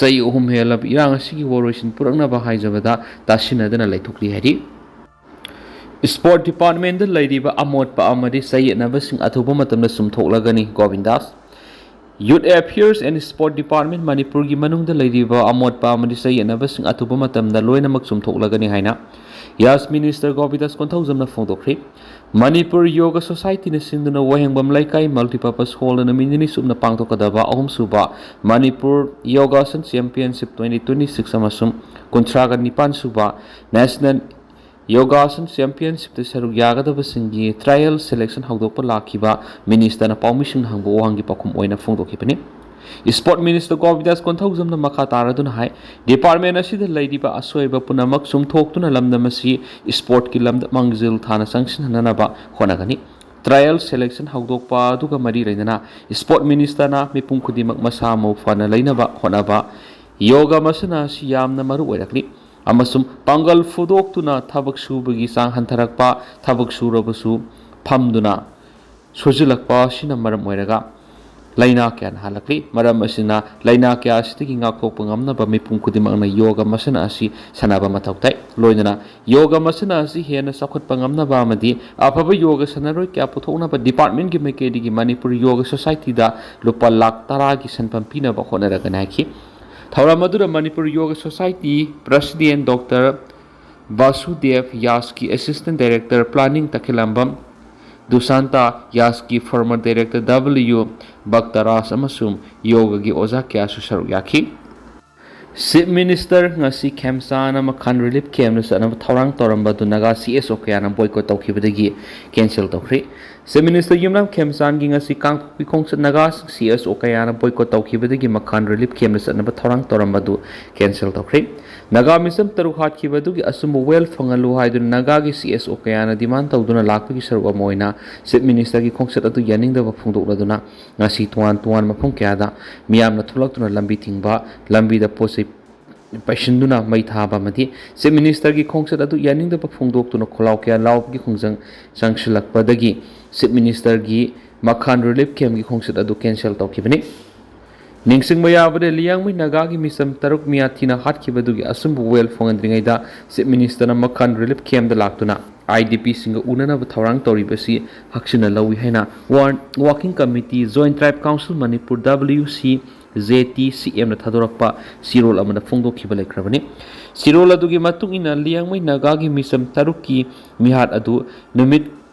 ꯆꯍꯤ ꯑꯍꯨꯝ ꯍꯦꯜꯂꯕ ꯏꯔꯥꯡ ꯑꯁꯤꯒꯤ ꯋꯥꯔꯣꯏꯁꯤꯟ ꯄꯨꯔꯛꯅꯕ ꯍꯥꯏꯖꯕꯗ ꯇꯥꯁꯤꯟꯅꯗꯅ ꯂꯩꯊꯣꯛꯂꯤ ꯍꯥꯏꯔꯤ꯫ ꯁ꯭ꯄꯣꯔꯠ ꯗꯤꯄꯥꯔꯠꯃꯦꯟꯗ ꯂꯩꯔꯤꯕ ꯑꯃꯣꯠꯄ ꯑꯃꯗꯤ ꯆꯌꯦꯠꯅꯕꯁꯤꯡ ꯑꯊꯨꯕ ꯃꯇꯝꯗ ꯆꯨꯝꯊꯣꯛꯂꯒꯅꯤ, ꯒꯣꯕꯤꯟꯗꯥꯁ꯫ Youth Affairs and Sport Department ꯃꯅꯤꯄꯨꯔꯒꯤ ꯃꯅꯨꯡꯗ ꯂꯩꯔꯤꯕ ꯑꯃꯣꯠꯄ ꯑꯃꯗꯤ ꯆꯌꯦꯠꯅꯕꯁꯤꯡ ꯑꯊꯨꯕ ꯃꯇꯝꯗ ꯂꯣꯏꯅꯃꯛ ꯆꯨꯝꯊꯣꯛꯂꯒꯅꯤ ꯍꯥꯏꯅ ꯌꯥꯁ ꯃꯤꯅꯤꯁꯇꯔ ꯒꯣꯕꯤꯟꯗꯥꯁ ꯀꯣꯟꯊꯧꯖꯝꯅ ꯐꯣꯡꯗꯣꯛꯈ꯭ꯔꯦ꯫ ꯃꯅꯤꯄꯨꯔ ꯌꯣꯒ ꯁꯣꯁꯥꯏꯇꯤꯅ ꯁꯤꯟꯗꯨꯅ ꯋꯥꯍꯦꯡꯕꯝ ꯂꯩꯀꯥꯏ ꯃꯜꯇꯤꯄꯔꯄꯁ ꯍꯣꯜꯗ ꯅꯨꯃꯤꯠ ꯅꯤꯅꯤ ꯆꯨꯞꯅ ꯄꯥꯡꯊꯣꯛꯀꯗꯕ ꯑꯍꯨꯝꯁꯨꯕ Manipur yogasana championship twenty twenty six ꯑꯃꯁꯨꯡ ꯀꯨꯟꯊ꯭ꯔꯥꯒ ꯅꯤꯄꯥꯟ ꯁꯨꯕ ꯅꯦꯁꯅꯦꯜ ꯌꯣꯒꯥꯁꯟ ꯆꯦꯝꯄꯤꯌꯟꯁꯤꯞꯇ ꯁꯔꯨꯛ ꯌꯥꯒꯗꯕꯁꯤꯡꯒꯤ ꯇ꯭ꯔꯥꯏꯌꯦꯜ ꯁꯦꯂꯦꯛꯁꯟ ꯍꯧꯗꯣꯛꯄ ꯂꯥꯛꯈꯤꯕ ꯃꯤꯅꯤꯁꯇꯔꯅ ꯄꯥꯎꯃꯤꯁꯤꯡꯅ ꯍꯪꯕ ꯋꯥꯍꯪꯒꯤ ꯄꯥꯎꯈꯨꯝ ꯑꯣꯏꯅ ꯐꯣꯡꯗꯣꯛꯈꯤꯕꯅꯤ꯫ Sport Minister ꯒꯣꯕꯤꯟꯗꯥꯁ ꯀꯣꯟꯊꯧꯖꯝꯅ ꯃꯈꯥ ꯇꯥꯔꯗꯨꯅ ꯍꯥꯏ, department ꯑꯁꯤꯗ ꯂꯩꯔꯤꯕ ꯑꯁꯣꯏꯕ ꯄꯨꯝꯅꯃꯛ ꯆꯨꯝꯊꯣꯛꯇꯨꯅ ꯂꯝꯗꯝ ꯑꯁꯤ sportꯀꯤ ꯂꯝꯗ ꯃꯥꯡꯖꯤꯜ ꯊꯥꯅ ꯆꯪꯁꯤꯟꯍꯟꯅꯅꯕ ꯍꯣꯠꯅꯒꯅꯤ꯫ Trial selection ꯍꯧꯗꯣꯛꯄ ꯑꯗꯨꯒ ꯃꯔꯤ ꯂꯩꯅꯅ Sport Ministerꯅ ꯃꯤꯄꯨꯝ ꯈꯨꯗꯤꯡꯃꯛ ꯃꯁꯥ ꯃꯎ ꯐꯅ ꯂꯩꯅꯕ ꯍꯣꯠꯅꯕ, ꯌꯣꯒ ꯃꯁꯥꯟꯅ ꯑꯁꯤ ꯌꯥꯝꯅ ꯃꯔꯨ ꯑꯣꯏꯔꯛꯂꯤ ꯑꯃꯁꯨꯡ ꯄꯥꯡꯒꯜ ꯐꯨꯗꯣꯛꯇꯨꯅ ꯊꯕꯛ ꯁꯨꯕꯒꯤ ꯆꯥꯡ ꯍꯟꯊꯔꯛꯄ, ꯊꯕꯛ ꯁꯨꯔꯕꯁꯨ ꯐꯝꯗꯨꯅ ꯁꯨꯖꯤꯜꯂꯛꯄ ꯑꯁꯤꯅ ꯃꯔꯝ ꯑꯣꯏꯔꯒ ꯂꯥꯏꯅꯥ ꯀꯌꯥ ꯅꯥꯍꯜꯂꯛꯂꯤ꯫ ꯃꯔꯝ ꯑꯁꯤꯅ ꯂꯥꯏꯅꯥ ꯀꯌꯥ ꯑꯁꯤꯗꯒꯤ ꯉꯥꯛꯊꯣꯛꯄ ꯉꯝꯅꯕ ꯃꯤꯄꯨꯝ ꯈꯨꯗꯤꯡꯃꯛꯅ ꯌꯣꯒ ꯃꯁꯥꯟꯅ ꯑꯁꯤ ꯁꯥꯟꯅꯕ ꯃꯊꯧ ꯇꯥꯏ꯫ ꯂꯣꯏꯅꯅ ꯌꯣꯒ ꯃꯁꯥꯟꯅ ꯑꯁꯤ ꯍꯦꯟꯅ ꯆꯥꯎꯈꯠꯄ ꯉꯝꯅꯕ ꯑꯃꯗꯤ ꯑꯐꯕ ꯌꯣꯒ ꯁꯥꯟꯅꯔꯣꯏ ꯀꯌꯥ ꯄꯨꯊꯣꯛꯅꯕ departmentꯀꯤ ꯃꯥꯏꯀꯩꯗꯒꯤ ꯃꯅꯤꯄꯨꯔ ꯌꯣꯒ societyꯗ ꯂꯨꯄꯥ ꯂꯥꯈ ꯇꯔꯥꯒꯤ ꯁꯦꯟꯐꯝ ꯄꯤꯅꯕ ꯍꯣꯠꯅꯔꯒꯅꯤ ꯍꯥꯏꯈꯤ꯫ ꯊꯧꯔꯝ ꯑꯗꯨꯗ ꯃꯅꯤꯄꯨꯔ ꯌꯣꯒ society president Doctor ꯕꯥꯁꯨꯗꯦꯕ, ꯌꯥꯁꯀꯤ assistant director planning ꯇꯈꯦꯂꯝꯕꯝ ꯗꯨꯁꯥꯟꯇ, ꯌꯥꯁꯀꯤ former director W ꯕꯛꯇꯔꯥꯖ ꯑꯃꯁꯨꯡ ꯌꯣꯒꯒꯤ ꯑꯣꯖꯥ ꯀꯌꯥꯁꯨ ꯁꯔꯨꯛ ꯌꯥꯈꯤ꯫ Chief Minister ꯉꯁꯤ ꯈꯦꯝꯆꯥꯟ ꯑꯃ ꯈꯥꯟ relief campꯇ ꯆꯠꯅꯕ ꯊꯧꯔꯥꯡ ꯇꯧꯔꯝꯕ ꯑꯗꯨ ꯅꯥꯒꯥ CSO ꯀꯌꯥꯅ boycott ꯇꯧꯈꯤꯕꯗꯒꯤ cancel ꯇꯧꯈ꯭ꯔꯦ꯫ Chief Minister ꯌꯨꯝꯅꯥꯝ ꯈꯦꯝꯆꯥꯟꯒꯤ ꯉꯁꯤ ꯀꯥꯡꯄꯣꯛꯄꯤ ꯈꯣꯡꯆꯠ ꯅꯥꯒꯥꯁꯤꯡ CSO ꯀꯌꯥꯅ boycott ꯇꯧꯈꯤꯕꯗꯒꯤ ꯃꯈꯥꯟ relief campꯇ ꯆꯠꯅꯕ ꯊꯧꯔꯥꯡ ꯇꯧꯔꯝꯕ ꯑꯗꯨ cancel ꯇꯧꯈ꯭ꯔꯦ꯫ ꯅꯥꯒꯥ ꯃꯤꯆꯝ ꯇꯔꯨꯛ ꯍꯥꯠꯈꯤꯕ ꯑꯗꯨꯒꯤ ꯑꯆꯨꯝꯕ ꯋꯥꯌꯦꯜ ꯐꯪꯍꯜꯂꯨ ꯍꯥꯏꯗꯨꯅ ꯅꯥꯒꯥꯒꯤ CSO ꯀꯌꯥꯅ demand ꯇꯧꯗꯨꯅ ꯂꯥꯛꯄꯒꯤ ꯁꯔꯨꯛ ꯑꯃ ꯑꯣꯏꯅ Chief Ministerꯒꯤ ꯈꯣꯡꯆꯠ ꯑꯗꯨ ꯌꯥꯅꯤꯡꯗꯕ ꯐꯣꯡꯗꯣꯛꯂꯗꯨꯅ ꯉꯁꯤ ꯇꯣꯉꯥꯟ ꯇꯣꯉꯥꯟꯕ ꯃꯐꯝ ꯀꯌꯥꯗ ꯃꯤꯌꯥꯝꯅ ꯊꯣꯛꯂꯛꯇꯨꯅ ꯂꯝꯕꯤ ꯊꯤꯡꯕ, ꯂꯝꯕꯤꯗ ꯄꯣꯠ ꯆꯩ ꯄꯩꯁꯤꯟꯗꯨꯅ ꯃꯩ ꯊꯥꯕ ꯑꯃꯗꯤ Chief Ministerꯒꯤ ꯈꯣꯡꯆꯠ ꯑꯗꯨ ꯌꯥꯅꯤꯡꯗꯕ ꯐꯣꯡꯗꯣꯛꯇꯨꯅ ꯈꯣꯜꯂꯥꯎ ꯀꯌꯥ ꯂꯥꯎꯕꯒꯤ ꯈꯣꯡꯖꯪ ꯆꯪꯁꯤꯜꯂꯛꯄꯗꯒꯤ Chief Ministerꯒꯤ ꯃꯈꯥꯟ relief campꯀꯤ ꯈꯣꯡꯆꯠ ꯑꯗꯨ cancel ꯇꯧꯈꯤꯕꯅꯤ꯫ ꯅꯤꯡꯁꯤꯡꯕ ꯌꯥꯕꯗ, ꯂꯤꯌꯥꯡꯃꯩ ꯅꯥꯒꯥꯒꯤ ꯃꯤꯆꯝ ꯇꯔꯨꯛ ꯃꯤꯌꯥꯊꯤꯅ ꯍꯥꯠꯈꯤꯕꯗꯨꯒꯤ ꯑꯆꯨꯝꯕ ꯋꯥꯌꯦꯜ ꯐꯪꯍꯟꯗ꯭ꯔꯤꯉꯩꯗ Chief Ministerꯅ ꯃꯈꯥꯟ relief campꯇ ꯂꯥꯛꯇꯨꯅ IDPꯁꯤꯡꯒ ꯎꯅꯅꯕ ꯊꯧꯔꯥꯡ ꯇꯧꯔꯤꯕꯁꯤ ꯍꯛꯆꯤꯟꯅ ꯂꯧꯏ ꯍꯥꯏꯅ War-, Working Committee, Joint Tribe Council Manipur, WCJTCMꯅ ꯊꯥꯗꯣꯔꯛꯄ ꯆꯦꯔꯣꯜ ꯑꯃꯗ ꯐꯣꯡꯗꯣꯛꯈꯤꯕ ꯂꯩꯈ꯭ꯔꯕꯅꯤ꯫ ꯆꯦꯔꯣꯜ ꯑꯗꯨꯒꯤ ꯃꯇꯨꯡ ꯏꯟꯅ, ꯂꯤꯌꯥꯡꯃꯩ ꯅꯥꯒꯥꯒꯤ ꯃꯤꯆꯝ ꯇꯔꯨꯛꯀꯤ ꯃꯤꯍꯥꯠ ꯑꯗꯨ ꯅꯨꯃꯤꯠ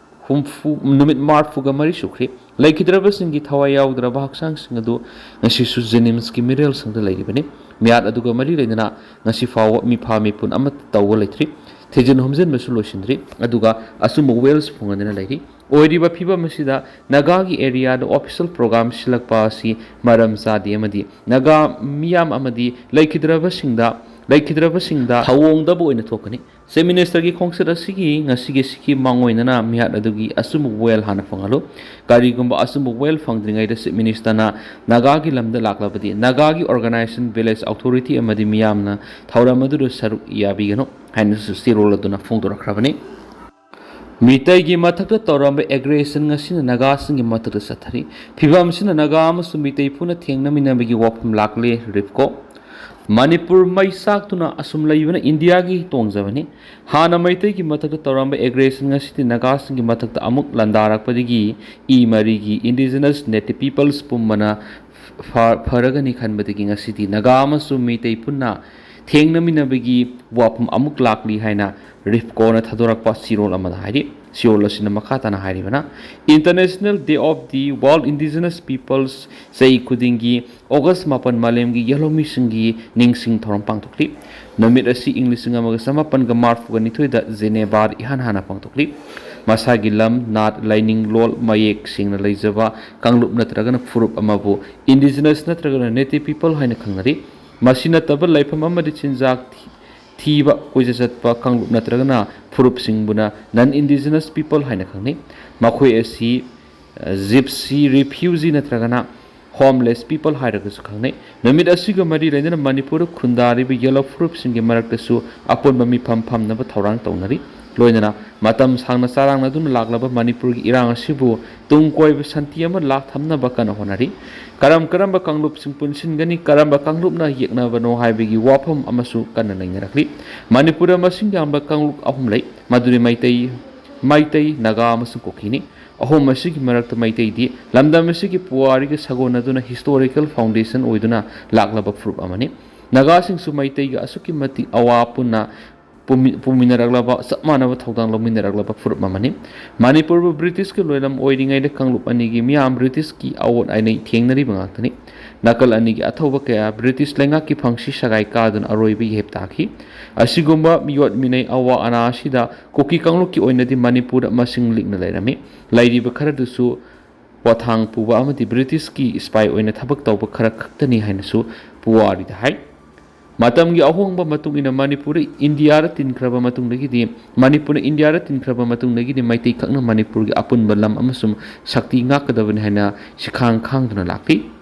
ꯍꯨꯝꯐꯨ, ꯅꯨꯃꯤꯠ ꯃꯔꯤꯐꯨꯒ ꯃꯔꯤ ꯁꯨꯈ꯭ꯔꯦ꯫ ꯂꯩꯈꯤꯗ꯭ꯔꯕꯁꯤꯡꯒꯤ ꯊꯋꯥꯏ ꯌꯥꯎꯗ꯭ꯔꯕ ꯍꯛꯆꯥꯡꯁꯤꯡ ꯑꯗꯨ ꯉꯁꯤꯁꯨ JNIMSꯀꯤ ꯃꯤꯔꯦꯜꯁꯪꯗ ꯂꯩꯔꯤꯕꯅꯤ꯫ ꯃꯤꯍꯥꯠ ꯑꯗꯨꯒ ꯃꯔꯤ ꯂꯩꯅꯅ ꯉꯁꯤ ꯐꯥꯎꯕ ꯃꯤꯐꯥ ꯃꯤꯄꯨꯟ ꯑꯃꯠꯇ ꯇꯧꯕ ꯂꯩꯇ꯭ꯔꯤ꯫ ꯊꯤꯖꯤꯟ ꯍꯨꯝꯖꯤꯟꯕꯁꯨ ꯂꯣꯏꯁꯤꯟꯗ꯭ꯔꯤ꯫ ꯑꯗꯨꯒ ꯑꯆꯨꯝꯕ ꯋꯥꯌꯦꯜꯁꯨ ꯐꯪꯍꯟꯗꯅ ꯂꯩꯔꯤ꯫ ꯑꯣꯏꯔꯤꯕ ꯐꯤꯕꯝ ꯑꯁꯤꯗ ꯅꯥꯒꯥꯒꯤ ꯑꯦꯔꯤꯌꯥꯗ ꯑꯣꯐꯤꯁꯤꯌꯦꯜ ꯄ꯭ꯔꯣꯒ꯭ꯔꯥꯝ ꯁꯤꯜꯂꯛꯄ ꯑꯁꯤ ꯃꯔꯝ ꯆꯥꯗꯦ ꯑꯃꯗꯤ ꯅꯥꯒꯥ ꯃꯤꯌꯥꯝ ꯑꯃꯗꯤ ꯂꯩꯈꯤꯗ꯭ꯔꯕꯁꯤꯡꯗ ꯂꯩꯈꯤꯗ꯭ꯔꯕꯁꯤꯡꯗ ꯊꯧꯑꯣꯡꯗꯕ ꯑꯣꯏꯅ ꯊꯣꯛꯀꯅꯤ꯫ ꯆꯤꯐ ꯃꯤꯅꯤꯁꯇꯔꯒꯤ ꯈꯣꯡꯆꯠ ꯑꯁꯤꯒꯤ ꯉꯁꯤꯒꯤ ꯁꯤꯀꯤ ꯃꯥꯡꯑꯣꯏꯅꯅ ꯃꯤꯍꯥꯠ ꯑꯗꯨꯒꯤ ꯑꯆꯨꯝꯕ ꯋꯦꯜ ꯍꯥꯟꯅ ꯐꯪꯍꯜꯂꯨ꯫ ꯀꯔꯤꯒꯨꯝꯕ ꯑꯆꯨꯝꯕ ꯋꯦꯜ ꯐꯪꯗ꯭ꯔꯤꯉꯩꯗ ꯆꯤꯐ ꯃꯤꯅꯤꯁꯇꯔꯅ ꯅꯥꯒꯥꯒꯤ ꯂꯝꯗ ꯂꯥꯛꯂꯕꯗꯤ ꯅꯥꯒꯥꯒꯤ ꯑꯣꯔꯒꯅꯥꯏꯖꯦꯁꯟ, ꯚꯤꯂꯦꯖ ꯑꯣꯊꯣꯔꯤꯇꯤ ꯑꯃꯗꯤ ꯃꯤꯌꯥꯝꯅ ꯊꯧꯔꯝ ꯑꯗꯨꯗ ꯁꯔꯨꯛ ꯌꯥꯕꯤꯒꯅꯨ ꯍꯥꯏꯅꯁꯨ ꯆꯦꯔꯣꯜ ꯑꯗꯨꯅ ꯐꯣꯡꯗꯣꯔꯛꯈ꯭ꯔꯕꯅꯤ꯫ ꯃꯤꯇꯩꯒꯤ ꯃꯊꯛꯇ ꯇꯧꯔꯝꯕ ꯑꯦꯒ꯭ꯔꯦꯁꯟ ꯉꯁꯤꯅ ꯅꯥꯒꯥꯁꯤꯡꯒꯤ ꯃꯊꯛꯇ ꯆꯠꯊꯔꯤ꯫ ꯐꯤꯕꯝ ꯑꯁꯤꯅ ꯅꯥꯒꯥ ꯑꯃꯁꯨꯡ ꯃꯤꯇꯩ ꯄꯨꯟꯅ ꯊꯦꯡꯅꯃꯤꯟꯅꯕꯒꯤ ꯋꯥꯐꯝ ꯂꯥꯛꯂꯦ, ꯔꯤꯞꯀꯣ꯫ ꯃꯅꯤꯄꯨꯔ ꯃꯩ ꯆꯥꯛꯇꯨꯅ ꯑꯁꯨꯝ ꯂꯩꯕꯅ ꯏꯟꯗꯤꯌꯥꯒꯤ ꯇꯣꯡꯖꯕꯅꯤ꯫ ꯍꯥꯟꯅ ꯃꯩꯇꯩꯒꯤ ꯃꯊꯛꯇ ꯇꯧꯔꯝꯕ ꯑꯦꯒ꯭ꯔꯦꯁꯟ ꯉꯁꯤꯗꯤ ꯅꯥꯒꯥꯁꯤꯡꯒꯤ ꯃꯊꯛꯇ ꯑꯃꯨꯛ ꯂꯥꯟꯗꯥꯔꯛꯄꯗꯒꯤ ꯏ ꯃꯔꯤꯒꯤ ꯏꯟꯗꯤꯖꯤꯅꯁ ꯅꯦꯇꯤꯚ ꯄꯤꯄꯜꯁ ꯄꯨꯝꯕꯅ ꯐ-, ꯐꯔꯒꯅꯤ ꯈꯟꯕꯗꯒꯤ ꯉꯁꯤꯗꯤ ꯅꯥꯒꯥ ꯑꯃꯁꯨꯡ ꯃꯩꯇꯩ ꯄꯨꯟꯅ ꯊꯦꯡꯅꯃꯤꯟꯅꯕꯒꯤ ꯋꯥꯐꯝ ꯑꯃꯨꯛ ꯂꯥꯛꯂꯤ ꯍꯥꯏꯅ ꯔꯤꯞꯀꯣꯅ ꯊꯥꯗꯣꯔꯛꯄ ꯆꯦꯔꯣꯜ ꯑꯃꯗ ꯍꯥꯏꯔꯤ꯫ ꯆꯦꯔꯣꯜ ꯑꯁꯤꯅ ꯃꯈꯥ ꯇꯥꯅ ꯍꯥꯏꯔꯤꯕꯅ, International Day of the World Indigenous Peoples ꯆꯍꯤ ꯈꯨꯗꯤꯡꯒꯤ ꯑꯣꯒꯁ ꯃꯥꯄꯟ ꯃꯥꯂꯦꯝꯒꯤ ꯌꯦꯜꯍꯧꯃꯤꯁꯤꯡꯒꯤ ꯅꯤꯡꯁꯤꯡ ꯊꯧꯔꯝ ꯄꯥꯡꯊꯣꯛꯂꯤ꯫ ꯅꯨꯃꯤꯠ ꯑꯁꯤ ꯏꯪ ꯂꯤꯁꯤꯡ ꯑꯃꯒ ꯆꯃꯥꯄꯟꯒ ꯃꯔꯐꯨꯒ ꯅꯤꯊꯣꯏꯗ ꯖꯦꯅꯦꯚꯥꯗ ꯏꯍꯥꯟ ꯍꯥꯟꯅ ꯄꯥꯡꯊꯣꯛꯂꯤ꯫ ꯃꯁꯥꯒꯤ ꯂꯝ, ꯅꯥꯠ, ꯂꯥꯏꯅꯤꯡ, ꯂꯣꯜ, ꯃꯌꯦꯛ ꯁꯦꯡꯅ ꯂꯩꯖꯕ ꯀꯥꯡꯂꯨꯞ ꯅꯠꯇ꯭ꯔꯒꯅ ꯐꯨꯔꯨꯞ ꯑꯃꯕꯨ ꯏꯟꯗꯤꯖꯤꯅꯁ ꯅꯠꯇ꯭ꯔꯒꯅ ꯅꯦꯇꯤꯚ ꯄꯤꯄꯜ ꯍꯥꯏꯅ ꯈꯪꯅꯔꯤ꯫ ꯃꯁꯤ ꯅꯠꯇꯕ ꯂꯩꯐꯝ ꯑꯃꯗꯤ ꯆꯤꯟꯖꯥꯛ ꯊꯤ-, ꯊꯤꯕ, ꯀꯣꯏꯆꯠ ꯆꯠꯄ ꯀꯥꯡꯂꯨꯞ ꯅꯠꯇ꯭ꯔꯒꯅ ꯐꯨꯔꯨꯞꯁꯤꯡꯕꯨꯅ ꯅꯟ ꯏꯟꯗꯤꯖꯤꯅꯁ ꯄꯤꯄꯜ ꯍꯥꯏꯅ ꯈꯪꯅꯩ꯫ ꯃꯈꯣꯏ ꯑꯁꯤ, ꯑ, ꯖꯤꯞꯁꯤ, ꯔꯤꯐ꯭ꯌꯨꯖꯤ ꯅꯠꯇ꯭ꯔꯒꯅ ꯍꯣꯝꯂꯦꯁ ꯄꯤꯄꯜ ꯍꯥꯏꯔꯒꯁꯨ ꯈꯪꯅꯩ꯫ ꯅꯨꯃꯤꯠ ꯑꯁꯤꯒ ꯃꯔꯤ ꯂꯩꯅꯅ ꯃꯅꯤꯄꯨꯔꯗ ꯈꯨꯟꯗꯥꯔꯤꯕ ꯌꯦꯜꯍꯧ ꯐꯨꯔꯨꯞꯁꯤꯡꯒꯤ ꯃꯔꯛꯇꯁꯨ ꯑꯄꯨꯟꯕ ꯃꯤꯐꯝ ꯐꯝꯅꯕ ꯊꯧꯔꯥꯡ ꯇꯧꯅꯔꯤ꯫ ꯂꯣꯏꯅꯅ ꯃꯇꯝ ꯁꯥꯡꯅ ꯆꯔꯥꯡꯅꯗꯨꯅ ꯂꯥꯛꯂꯕ ꯃꯅꯤꯄꯨꯔꯒꯤ ꯏꯔꯥꯡ ꯑꯁꯤꯕꯨ ꯇꯨꯡ ꯀꯣꯏꯕ ꯁꯥꯟꯇꯤ ꯑꯃ ꯂꯥꯛꯊꯝꯅꯕ ꯀꯟꯅ ꯍꯣꯠꯅꯔꯤ꯫ ꯀꯔꯝ ꯀꯔꯝꯕ ꯀꯥꯡꯂꯨꯞꯁꯤꯡ ꯄꯨꯟꯁꯤꯟꯒꯅꯤ, ꯀꯔꯝꯕ ꯀꯥꯡꯂꯨꯞꯅ ꯌꯦꯛꯅꯕꯅꯣ ꯍꯥꯏꯕꯒꯤ ꯋꯥꯐꯝ ꯑꯃꯁꯨ ꯀꯟꯅ ꯅꯩꯅꯔꯛꯂꯤ꯫ ꯃꯅꯤꯄꯨꯔꯗ ꯃꯁꯤꯡ ꯌꯥꯝꯕ ꯀꯥꯡꯂꯨꯞ ꯑꯍꯨꯝ ꯂꯩ꯫ ꯃꯗꯨꯗꯤ ꯃꯩꯇꯩ, ꯃꯩꯇꯩ, ꯅꯥꯒꯥ ꯑꯃꯁꯨꯡ ꯀꯨꯀꯤꯅꯤ꯫ ꯑꯍꯨꯝ ꯑꯁꯤꯒꯤ ꯃꯔꯛꯇ ꯃꯩꯇꯩꯗꯤ ꯂꯝꯗꯝ ꯑꯁꯤꯒꯤ ꯄꯨꯋꯥꯔꯤꯒ ꯁꯥꯒꯣꯟꯅꯗꯨꯅ ꯍꯤꯁꯇꯣꯔꯤꯀꯦꯜ ꯐꯥꯎꯟꯗꯦꯁꯟ ꯑꯣꯏꯗꯨꯅ ꯂꯥꯛꯂꯕ ꯐꯨꯔꯨꯞ ꯑꯃꯅꯤ꯫ ꯅꯥꯒꯥꯁꯤꯡꯁꯨ ꯃꯩꯇꯩꯒ ꯑꯁꯨꯛꯀꯤ ꯃꯇꯤꯛ ꯑꯋꯥ ꯄꯨꯟꯅ ꯄꯨꯃꯤ-, ꯄꯨꯃꯤꯟꯅꯔꯛꯂꯕ, ꯆꯞ ꯃꯥꯟꯅꯕ ꯊꯧꯗꯥꯡ ꯂꯧꯃꯤꯟꯅꯔꯛꯂꯕ ꯐꯨꯔꯨꯞ ꯑꯃꯅꯤ꯫ ꯃꯅꯤꯄꯨꯔꯕꯨ ꯕ꯭ꯔꯤꯇꯤꯁꯀꯤ ꯂꯣꯏꯂꯝ ꯑꯣꯏꯔꯤꯉꯩꯗ ꯀꯥꯡꯂꯨꯞ ꯑꯅꯤꯒꯤ ꯃꯤꯌꯥꯝ ꯕ꯭ꯔꯤꯇꯤꯁꯀꯤ ꯑꯑꯣꯠ ꯑꯅꯩ ꯊꯦꯡꯅꯔꯤꯕ ꯉꯥꯛꯇꯅꯤ꯫ ꯅꯥꯀꯜ ꯑꯅꯤꯒꯤ ꯑꯊꯧꯕ ꯀꯌꯥ ꯕ꯭ꯔꯤꯇꯤꯁ ꯂꯩꯉꯥꯛꯀꯤ ꯐꯪꯁꯤ ꯁꯒꯥꯏ ꯀꯥꯗꯨꯅ ꯑꯔꯣꯏꯕ ꯌꯦꯞ ꯇꯥꯈꯤ꯫ ꯑꯁꯤꯒꯨꯝꯕ ꯃꯤꯑꯣꯠ ꯃꯤꯅꯩ ꯑꯋꯥ ꯑꯅꯥ ꯑꯁꯤꯗ ꯀꯨꯀꯤ ꯀꯥꯡꯂꯨꯞꯀꯤ ꯑꯣꯏꯅꯗꯤ ꯃꯅꯤꯄꯨꯔꯗ ꯃꯁꯤꯡ ꯂꯤꯛꯅ ꯂꯩꯔꯝꯃꯤ꯫ ꯂꯩꯔꯤꯕ ꯈꯔꯗꯨꯁꯨ ꯄꯣꯊꯥꯡ ꯄꯨꯕ ꯑꯃꯗꯤ ꯕ꯭ꯔꯤꯇꯤꯁꯀꯤ ꯁꯤꯄꯥꯏ ꯑꯣꯏꯅ ꯊꯕꯛ ꯇꯧꯕ ꯈꯔ ꯈꯛꯇꯅꯤ ꯍꯥꯏꯅꯁꯨ ꯄꯨꯋꯥꯔꯤꯗ ꯍꯥꯏ꯫ ꯃꯇꯝꯒꯤ ꯑꯍꯣꯡꯕ ꯃꯇꯨꯡ ꯏꯟꯅ ꯃꯅꯤꯄꯨꯔ ꯏꯟꯗꯤꯌꯥꯗ ꯇꯤꯟꯈ꯭ꯔꯕ ꯃꯇꯨꯡꯗꯒꯤꯗꯤ, ꯃꯅꯤꯄꯨꯔꯅ ꯏꯟꯗꯤꯌꯥꯗ ꯇꯤꯟꯈ꯭ꯔꯕ ꯃꯇꯨꯡꯗꯒꯤꯗꯤ ꯃꯩꯇꯩ ꯈꯛꯅ ꯃꯅꯤꯄꯨꯔꯒꯤ ꯑꯄꯨꯟꯕ ꯂꯝ ꯑꯃꯁꯨꯡ ꯁꯛꯇꯤ ꯉꯥꯛꯀꯗꯕꯅꯤ ꯍꯥꯏꯅ ꯁꯤꯈꯥꯡ ꯈꯥꯡꯗꯨꯅ ꯂꯥꯛꯂꯤ꯫